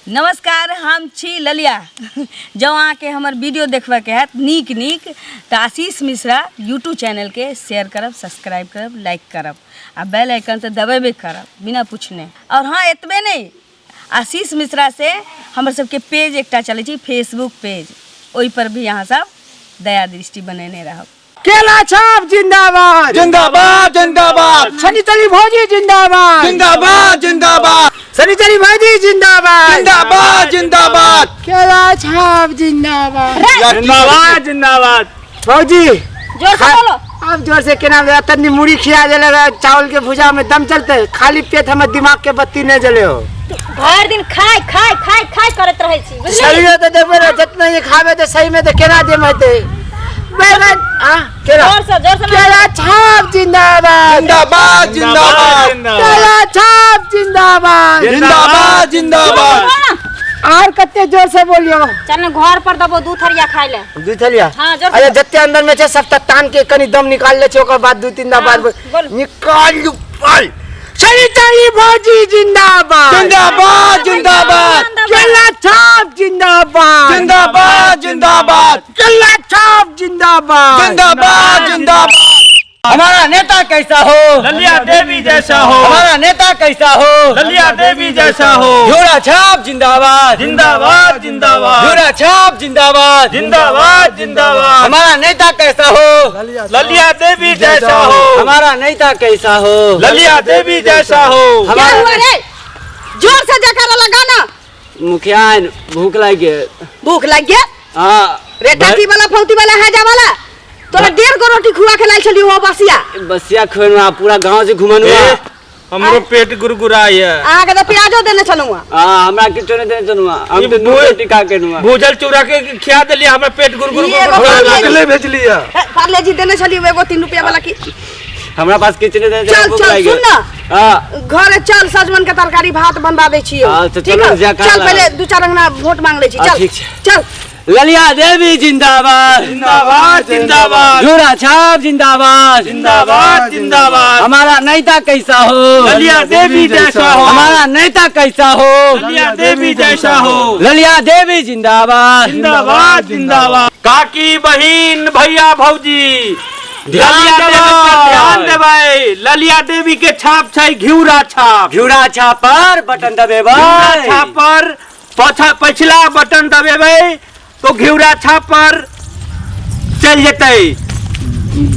नमस्कार, हम छी ललिया। जँ अहाँके हमर वीडियो देखबऽके हैत नीक नीक तऽ आशीष मिश्रा यूट्यूब चैनलके शेयर करब, सब्सक्राइब करब, लाइक करब आ बेल आइकन तऽ दबेबे करब बिना पूछने। आओर हँ, एतबे नहि, आशीष मिश्रा से हमर सबके पेज एकटा चलै छै फेसबुक पेज, ओहिपर भी अहाँ सब दया दृष्टि बनेने रहब। केला छाप जिंदाबाद, जिंदाबाद जिंदाबाद, शनिचरी भौजी जिंदाबाद, जिंदाबाद जिंदाबाद, शनिचरी भौजी जिंदाबाद, जिंदाबाद जिंदाबाद, केला छाप जिंदाबाद, जिंदाबाद जिंदाबाद। भौजी जोर से बोलो। अब जोर से केना बोलो? तनी मुड़ी खिया देले रहे, चावल के भुजा में दम चलते, खाली पेट हमर दिमाग के बत्ती नहीं जले हो। भर दिन खाय खाय खाय खाय करत रहै छी, बुझलियै? शरीर तो देखबे ना, जितना ये खाबे तो सही में तो केना देम हेतै। बैगन, आ, केला। जोर से, जोर से मारो। केला छाप जिंदाबाद, जिंदाबाद जिंदाबाद, केला छाप जिंदाबाद, जिंदाबाद जिंदाबाद। आर कते जोर से बोलियो। चल ना घर पर दबो दू थरिया खाय ले। दू थरिया? हाँ, जोर से। अरे जते अंदर में छे सब त तान के कनी दम निकाल ले छे, ओकर बाद दू तीन दा हाँ, बाद बोल। निकाल लू पाल। शनिचरी भौजी जिंदाबाद, जिंदाबाद जिंदाबाद, केला छाप जिंदाबाद, जिंदाबाद जिंदाबाद, केला छाप जिंदाबाद, जिंदाबाद जिंदाबाद। हमारा नेता कैसा हो? ललिया देवी जैसा हो। हमारा नेता कैसा हो? ललिया देवी जैसा हो। झोरा छाप जिंदाबाद, जिंदाबाद जिंदाबाद, झोरा छाप जिंदाबाद, जिंदाबाद जिंदाबाद। हमारा नेता कैसा हो? ललिया देवी जैसा हो। हमारा नेता कैसा हो? ललिया देवी जैसा हो। क्या हमारा हुआ रे? जोर से जयकारा लगाना। मुखिया भूख लग गया। भूख लग गया? हाँ। रे टाटी वाला फौती वाला हैजा वाला तोरा 1.5 गो रोटी खुआ के लाइल छलियो हो बसिया। बसिया खुएनुआ पूरा गांव से घुमनुआ। ए, हमरो पेट गुरगुराय है। अहाँ के तो प्याजो देने छलहुँ। हाँ, हमरा किछो नहीं देने छलहुँ। हम ई तो नून रोटी खा के नुआ। भूजल चूड़ा के खिया देलियै, हमरा पेट गुरगुर ई एगो गुरगुर पार्ले लागल। अकेले भेजलियै। ए, पार्ले जी देने छलियो एगो 3 रुपया वाला की। हमरा पास किछु नहीं देने चल, भूख चल, लागि सुन गेल। ना। हाँ। घरे चल, सजमन के तरकारी भात बनवा दै छियौ। हाँ, तो ठीक चलो, है? जा खा चल, ला। पहिले 2-4 अंगना वोट मांग लै छी। हाँ, चल, ठीक छै। चल। ललिया देवी जिंदाबाद, जिंदाबाद जिंदाबाद, झोरा छाप जिंदाबाद, जिंदाबाद जिंदाबाद। हमारा नेता कैसा हो? ललिया देवी जैसा हो। हमारा नेता कैसा हो? ललिया देवी जैसा हो। ललिया देवी जिंदाबाद, जिंदाबाद जिंदाबाद। काकी बहिन भैया भौजी ध्यान ललिया देवी पर ध्यान देबै। देबै। ललिया देवी के छाप छै घिउरा छाप। घिउरा छाप पर बटन दबेबै। घिउरा छाप पर पछिला बटन दबेबै तो घिउरा छाप पर चल जेतै।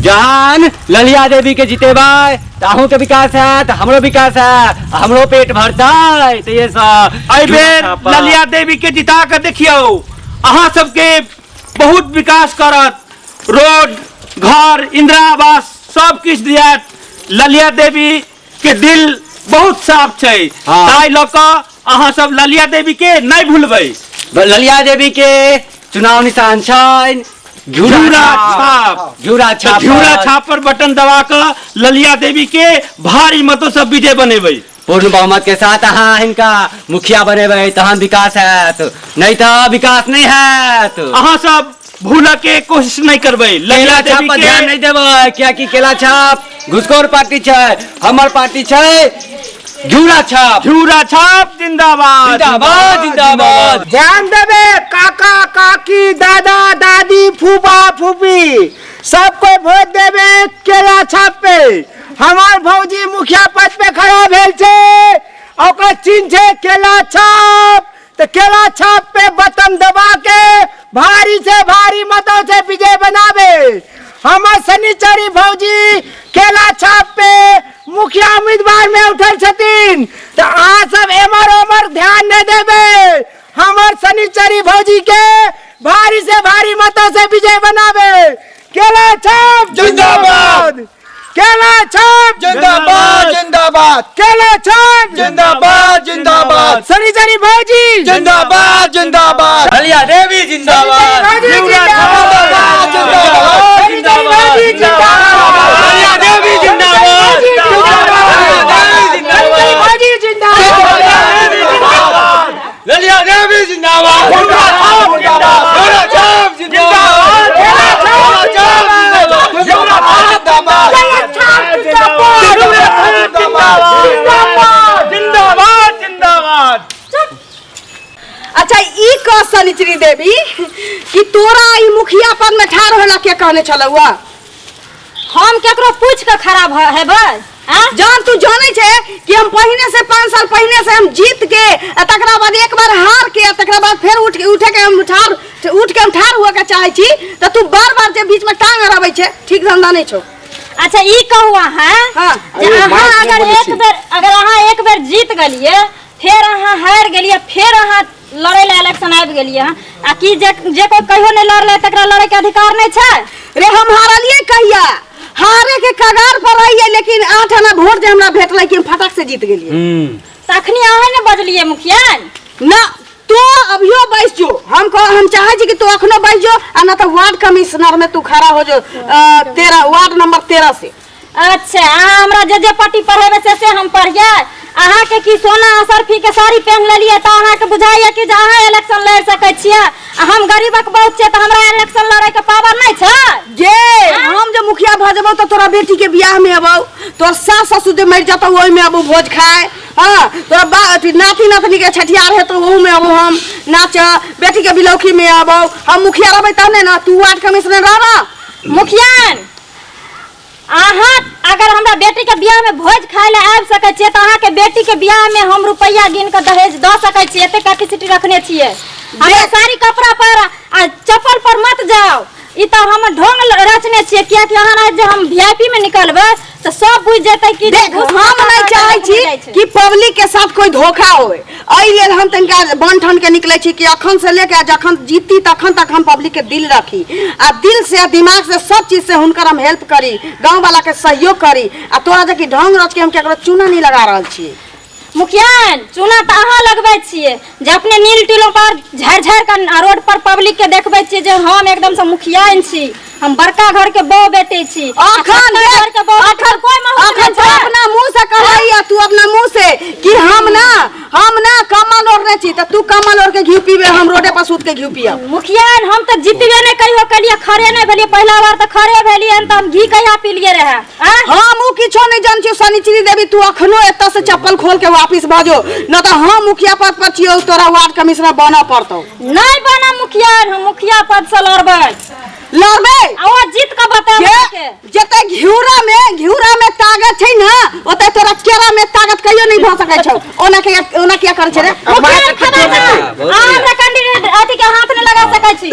जहान ललिया देवी के जितेबै तऽ अहूँ के विकास हैत, हमरो विकास हैत, हमरो पेट भरतै। तऽ ये सब एहि बेर घिउरा छाप पर। ललिया देवी के जिता के देखियौ, अहाँ सबके बहुत विकास करत। रोड, घर, इंदिरा आवास सब किछु दियात। ललिया देवी के दिल बहुत साफ छै। हाँ। ताहि लऽ कऽ अहाँ सब ललिया देवी के नहीं भूलबै। ललिया देवी के चुनाव निशान छनि घिउरा घिउरा छाप। छाप। घिउरा छाप। घिउरा छाप पर बटन दबा कऽ ललिया देवी के भारी मतों से विजय बनेबै। पूर्ण बहुमत के साथ अहाँ हिनका मुखिया बनेबै तहन विकास हैत, नहीं तऽ विकास नहीं हैत। अहाँ सब भूलऽ के कोशिश नहीं करबै। केला ललिया छाप देवी पर के ध्यान नहीं देबै, कियाकि केला छाप घुसखोर पार्टी छै, हमर पार्टी छै घिउरा छाप। घिउरा छाप जिंदाबाद, जिंदाबाद जिंदाबाद। ध्यान देबे काका काकी दादा दादी फूफा फूफी सबको वोट देबे केला छाप पे। हमार भौजी मुखिया पद पे खड़ा भेल छै, ओकर चिन्ह छै केला छाप। तो केला छाप पे बटन दबा के भारी से भारी मतों से विजय बनावे। हमर शनिचरी भौजी केला छाप पे मुखिया उम्मीदवार में उठल छथिन, तो अहाँ सब एमर ओमर ध्यान नहीं देबे। हमर शनिचरी भौजी के भारी से भारी मतों से विजय बनावे। केला छाप जिंदाबाद, केला छाप जिंदाबाद जिंदाबाद, केला छाप जिंदाबाद जिंदाबाद, शनिचरी भौजी जिंदाबाद जिंदाबाद, ललिया देवी जिंदाबाद, जिंदाबाद जिंदाबाद, शनिचरी भौजी जिंदाबाद, ललिया देवी जिंदाबाद, शनिचरी भौजी जिंदाबाद, ललिया देवी जिंदाबाद, घिउरा छाप जिंदाबाद, घिउरा छाप जिंदाबाद, जिंदाबाद जिंदाबाद। कह सनिचरी देवी कि तोरा ई मुखिया पद में ठाढ़ होला के कहने छलौआ? हम केकरो पूछ के खराब हेबै? आँ? जान तू जानै छै कि हम पहिने से 5 साल पहिने से हम जीत के आ तकरा बाद एक बार हार के आ तकरा बाद फेर उठ के उठे के हम ठाढ़ उठ के हम ठाढ़ हुए के चाहै छी, तऽ तू बार बार जे बीच में टांग अड़ाबै छै, ठीक धंधा नहि छौ। अच्छा ई कहू अहाँ। हाँ। जे अरे, अहाँ माइक नहि अगर बोलै एक छी। बेर अगर अहाँ एक बेर जीत गेलियै, फेर अहाँ हारि गेलियै, फेर अहाँ लड़ै लए इलेक्शन आबि गेलियै हँ, आ की जे जे कोइ कहियो नहि लड़लै तकरा लड़ैके अधिकार नहि छै? रे हम हारलियै कहिया? हारे के कगार पर रहियै, लेकिन 8 आना वोट जे हमरा भेटलै कि हम फटक से जीत गेलियै। तखनी अहाँ ने बजलियै मुखिया। ना तो अभियो बैस जो, हम कह हम चाहे छी कि तू अखनो बैस जो, आ ना तो वार्ड कमिश्नर में तू खड़ा हो जो, 13 वार्ड नंबर 13 से। अच्छा अहाँ हमरा जे जे पट्टी पढ़ेबै से से हम पढ़ियै? अहाँके की सोना असरफी के साड़ी पहन लेलियै तऽ अहाँके बुझाइया कि जे अहाँ इलेक्शन लड़ि सकै छियै, आ हम गरीबक बहु छियै तऽ हमरा इलेक्शन लड़ै के पावर नहि छै? जे हम जे मुखिया भऽ जेबौ तऽ तोरा बेटी के बियाह में अबौ, तोर सास ससुर जे मरि जतौ ओहि में अबौ भोज खाए, हाँ तोरा बा अथी नाती नातनी के छठियार हेतौ ओहू में अबौ हम नाच, बेटी के बिलौकी में अबौ। हम मुखिया रहबै तहने ना, तू वार्ड कमिश्नर रह ना। मुखिया अहाँ अगर हमरा बेटी के बियाह में भोज खाए ले आबि सकै छियै तऽ अहाँके बेटी के बियाह में हम रुपैआ गिन के दहेज दऽ सकै छियै, एते कैपेसिटी रखने छियै। हमरा साड़ी कपड़ा पर आ चप्पल पर मत जाओ, ई तऽ हम ढोंग रचने छियै, कियाकि अहाँ रहत जे हम वीआईपी में निकलबै तऽ सब बुझि जेतै कि जे देख घूस हम खा नहीं खा चाहै कऽ छी जाइ छै। कि पब्लिक के साथ कोई धोखा होए, एहि लेल हम तनिका बन ठन के निकलै छी कि अखन से लेके जखन जीती तखन तक हम पब्लिक के दिल रखी, आ दिल से आ दिमाग से सब चीज से हुनकर हम हेल्प करी, गाँव वाला के सहयोग करी, आ तोरा जे कि ढंग रच के हम केकरो चूना नहीं लगा रहल छियै। मुखिया चूना तऽ अहाँ लगबै छियै, जे अपने नील टीलो पर झाड़ि झाड़ि कऽ रोड पर पब्लिक के देखबै छियै जे हम एकदम से मुखियाइन छी, हम बड़का घर के बहु बेटी छी। आ अखन छोटका देख, घर के बहु बेटी अखन के कोई महत्व अखन नहि तू छै। अपना मुंह से कहैया, तू अपना मुंह से कि हम ना कमल ओढ़ने छी, तऽ तू कमल ओढ़ के घी पीबे, हम रोडे पर सूत के घी पियब। मुखिया हम तऽ जीतबे नहि कहियो केलियै, खड़े नहि भेलियै, पहिला बार तऽ खड़े भेलियै तऽ हम घी कहिया पीलियै रहए? आँय? हम उ किछो नहीं जान छियो सनिचरी देवी, तू अखनो एतऽ से चप्पल खोल के वापिस भजो, न तऽ हम मुखिया पद पर छियो, तोरा वार्ड कमिश्नर बनऽ पड़तौ। नहि बनब मुखिया, हम मुखिया पद से लड़बै। लड़बै? आ ओ जीत के बतायब जे अहाँके। जते घिउरा में ताकत छै ना, ओते तोरा केरा में ताकत कहियो नहीं भऽ सकै छौ। ओना के ओना किया करै छै रे? मुखिया खबरदार, बहुत अहाँ बढ़िया। हमरा कैंडिडेट अथी के हाथ नहि लगा सकै छी,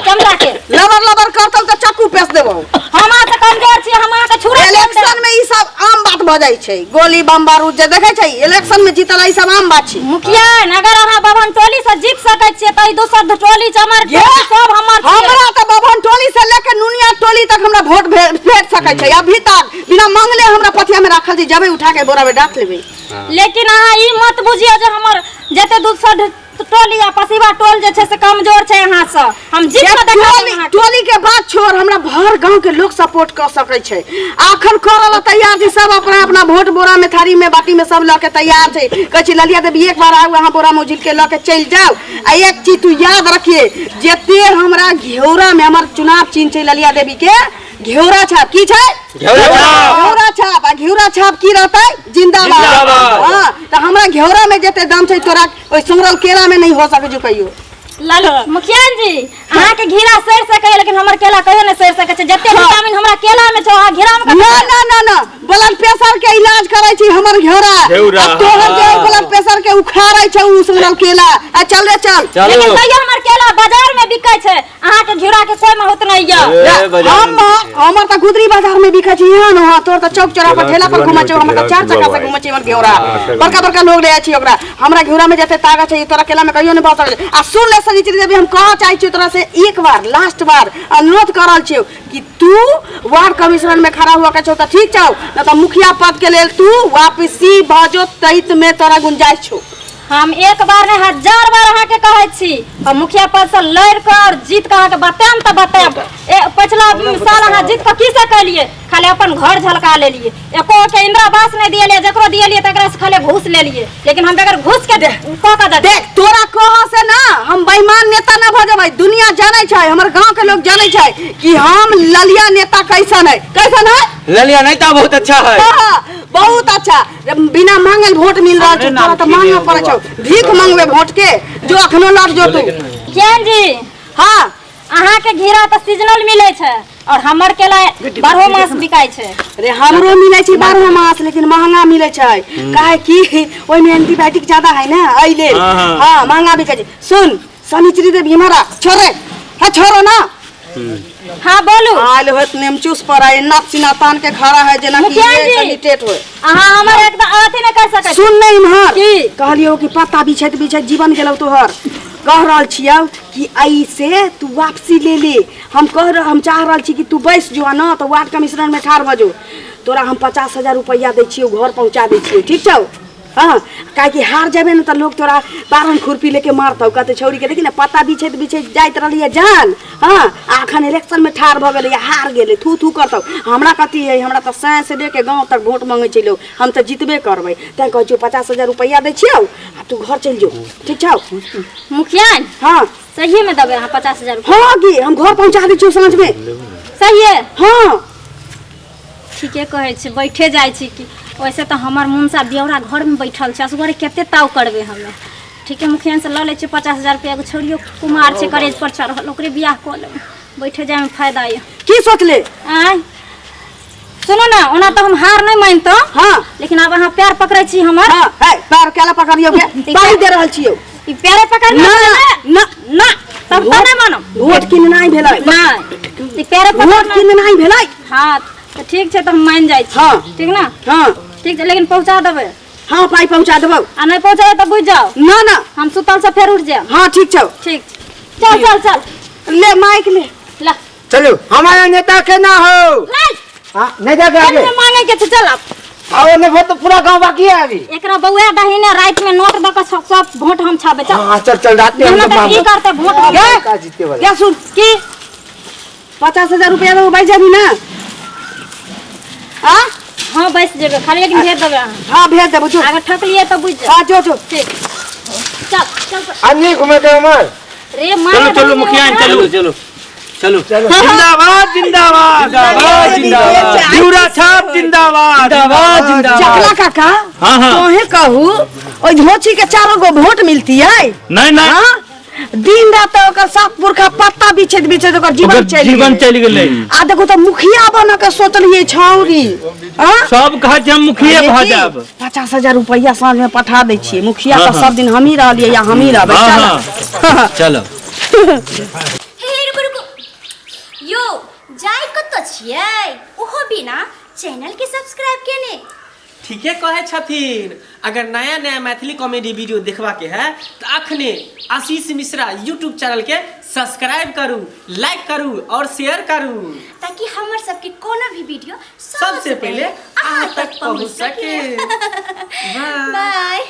कैमरा के। लबर लबर करतौ तऽ चक्कू पेश देबौ। हम अहाँ से कमजोर छी, हम अहाँके छुरा इलेक्शन में ई सब आम बात भऽ जाइ छै, गोली बम बारूद जे देखै छै इलेक्शन में जीतल ई सब आम बात छै। मुखिया अगर अहाँ बभन टोली से जीत सकै छियै तऽ ई दोसर टोली चमर ये टोली सब हमर छियै। हमरा तऽ बभन टोली से लेके नुनिया टोली तक हमरा वोट भेट सकै छै, अभी तक बिना मांगले हमरा पथिया में राखल छै, जबे उठा के बोरा में डाक लेबै। लेकिन अहाँ ई मत बुझियौ जे हमर जते दोसर टोली आ पसीबा टोल जे छै से कमजोर छै अहाँ से, हम जीत जे के देखा देब टोली अहाँके। टोली के बात छोड़, हमरा भर गांव के लोग सपोर्ट कर सकै छै, आखन करऽ ला तैयार छै, सब अपना अपना वोट बोरा में थारी में बाटी में सब लऽ के तैयार छै। कहै छै ललिया देवी एक बार आउ, अहाँ बोरा में उझिल के लऽ के चलि जाउ। आ एक चीज तू याद रखिए, जते हमरा घेउरा में हमर चुनाव चिन्ह छै ललिया देवी के घेउरा छाप, की छै? घेउरा छाप। आ घेउरा छाप की रहतै? जिंदाबाद। जिंदाबाद। हाँ तऽ हमरा घेउरा में जते दम छै तोरा ओहि सुमरल केला में नहीं हो सकै छौ कहियो। लालू मुखिया जी अहाँ के घिरा सड़ सकै लेकिन हमर केला कहियो नहीं सड़ सकै छै, जते विटामिन हमरा केला में छै अहाँ घिरा में कतऽ ना छै? ना ना ना, ब्लड प्रेशर के इलाज करै छी हमर घेउरा, घेउरा। आ तोहर जे ब्लड प्रेशर के उखाड़ै छै उ सुमरल केला। आ चल रे चल। चलू। लेकिन तैयो हमर केला बाजार में बिकै छै, अहाँ के घिरा के कोई महत्व नहीं यऽ। ए, बाजार हम में बिकै छै। हमर तऽ गुदरी बाजार में बिकै छै, यहाँ न वहाँ, तोहर तऽ चौक चौराहा पर ठेला पर घुमै छै, हमर तऽ चार चक्का से घुमै छै हमर घेउरा, बड़का बड़का लोग ले जाइ छै ओकरा। हमरा घेउरा में जते ताकत छै ई तोरा केला में कहियो नहीं भऽ सकै छै। आ सुन ले सनिचरी देवी, हम कहऽ चाहै छियौ तोरा से एक बार लास्ट बार अनुरोध कर रहल छियौ कि तू वार्ड कमिश्नर में खड़ा हुआ के छौ तऽ ठीक छौ, न तऽ मुखिया पद के लेल तू वापसी भऽ जो, तैत में तोरा गुंजाइश छौ। हम एक बार नहीं 1000 बार अहाँ के कहै छी, हम मुखिया पद से लड़ के और जीत के अहाँ के बतायब तऽ बतायब। ए पिछला साल अहाँ जीत के की से कैलिए? खाली अपन घर झलका लेलिए, एको के इंदिरा आवास नहीं दिएलिए, जकरो दिएलिए तकरा से खाली घूस लेलिए, लेकिन हम बगैर घूस के कऽ के देबै। देख तोरा कह से ना हम बेईमान नेता ना भऽ जेबै, दुनिया जानै छै, हमर गांव के लोग जानै छै कि हम ललिया नेता कैसन है, कैसन है? ललिया नेता बहुत अच्छा है। हाँ, बहुत अच्छा, बिना मांगल वोट मिल रहल छै, तोरा तऽ मांगऽ पड़ै छौ, भीख मांगबे वोट के, जो अखनो लड़ जो तू। चैन जी। हाँ। अहाँ के घेरा तऽ सीजनल मिलै छै और हमर केला बारहो मास बिकाइ छै। अरे हमरो मिलै छै 12 मास, लेकिन महंगा मिलै छै, काहे कि ओहिमे एंटीबायोटिक ज्यादा है ना, एहि लेल। हाँ, हाँ। हाँ, महंगा बिकै छै। सुन शनिचरी देवी हमारा छोड़े, हाँ छोड़ो ना। हाँ बोलू। आयल होत नेमचूस पर आए नाक सीना तान के खड़ा है जेना कि मुखिया ये जी। कैंडिडेट होय। अहाँ हमर एकदम अथी नहि कर सकै छी। सुन नहीं इम्हर। की? कहलियो कि पत्ता बिछैत बिछैत जीवन गेलौ तोहर। कह रहल छियौ कि ऐसे तू वापसी ले ले। हम कह रह, हम चाह रहल छी कि तू बैस जो ना तो वार्ड कमिश्नर में ठाढ़ भऽ जो। तोरा हम 50,000 रुपया दै छियौ, घर पहुंचा दै छियौ, ठीक छौ? हाँ, काहे हार जेबे न त लोग तोरा 12 खुरपी लेके मारतौ, कहते छौरी के देखी ना पत्ता बिछैत बिछैत जाइत रहलियै जान। हाँ, आ अखन इलेक्शन में ठाढ़ भऽ गेलै, हार गेलै, थू थू करतौ। हमरा कथी है, हमरा तऽ सैं से लेके गाँव तक वोट मांगै छै लोग, हम तऽ जीतबे करबै। तैं कहै छियौ 50,000 रुपया दै छियौ आ तू घर चलि जो, ठीक छौ? मुखिया। हाँ। सही में देबै अहाँ 50,000 रुपया? हाँ गे, हम घर पहुंचा दै छियौ साँझ में। सही है? हाँ। ठीके कहै छी, बैठे जाइ छी कि वैसे तऽ हमर मुनसा ब्यौरा घरमे बैठल छै, असगरे कते ताव करबै हमे। ठीके मुखिया से लऽ लै छियै 50,000 रुपया, एगो छोड़ियो कुमार छै करेज पर चढ़ल, ओकरे बियाह कऽ लेबै, बैठे जाइमे फायदा यऽ। की सोचले? आँय सुनू ना, ओना तऽ हम हार नहि मानितहुँ। हाँ। लेकिन आब अहाँ पैर पकड़ै छी हमर। हाँ, है, पैर केला पकड़ियौ के? पाइ दे रहल छियौ। ई पैरे पकड़ना ना, छै ना, ना, तब तऽ नहि मानब। वोट किननाइ भेलै। नहि, ई पैरे वोट पकड़ना किननाइ भेलै। हाँ तऽ ठीक छै, तऽ हम मानि जाइ छी। हाँ। ठीक ना? हाँ। ठीक छै, लेकिन पहुँचा देबै। हाँ, पाइ पहुँचा देबौ। आ नहि पहुँचेबै तऽ बुझि जाउ। ना ना, हम सुतल से फेर उठि जायब। हाँ ठीक छौ। ठीक, चल चल चल, ले माइक ले। ला। चलो हमारा नेता के ना हो। नहीं। हाँ, नहीं जाके आगे। एतने मांगे के छै, चल अब। आओ नहीं वोट तो पूरा गांव बाकी है अभी। एकरा बउआ दहीने रात में नोट दऽ के सब वोट हम छाबे। चल। हाँ चल चल, रात में हम मेहनत लोग की मांगो। करते वोट हम। क्या? का जीते वाला। क्या सुन की? 50,000 रुपया देबो, बैठ जाबी ना? हाँ? हाँ बैस जेबै, खाली लेकिन भेज देबै अहाँ। हाँ भेज देबो, जो। अगर ठकलियै तऽ बुझि जाउ। हाँ जो जो। ठीक, चल चल। अन्नी घूमे के उमर। रे माँ चलो चलो मुखिया चलो चलो चलो चलो। जिंदाबाद जिंदाबाद जिंदाबाद जिंदाबाद। घिउरा छाप जिंदाबाद जिंदाबाद जिंदाबाद। चकला काका। हाँ, हाँ। तोहे कहू ओइ धोची के चारो गो वोट मिलती है? नहीं नहीं। हाँ? दिन रात तऽ ओकर सात पुरखा पत्ता बिछैत बिछैत ओकर जीवन ओकर चलि जीवन गेलै। चलि गेलै। आ देखू तऽ मुखिया बन के सोचलियै छौरी। हाँ? सब कहै छै हम मुखिया भऽ जायब। 50,000 रुपया साँझ में पठा दै छियै। मुखिया हाँ, तऽ हाँ। सब दिन हमही रहलियै या हमही रहबै। हाँ, चल। चलो। हे रुकू रुकू, यो जाय कतऽ छियै ओहो बिना चैनल के सब्सक्राइब केने? ठीके कहै छथिन, अगर नया नया मैथिली कॉमेडी वीडियो देखबा के है तो अखने आशीष मिश्रा यूट्यूब चैनल के सब्सक्राइब करू, लाइक करू और शेयर करू, ताकि हमर सबके कोनो भी वीडियो सबसे पहले अहाँ तक पहुँच सके। बाय।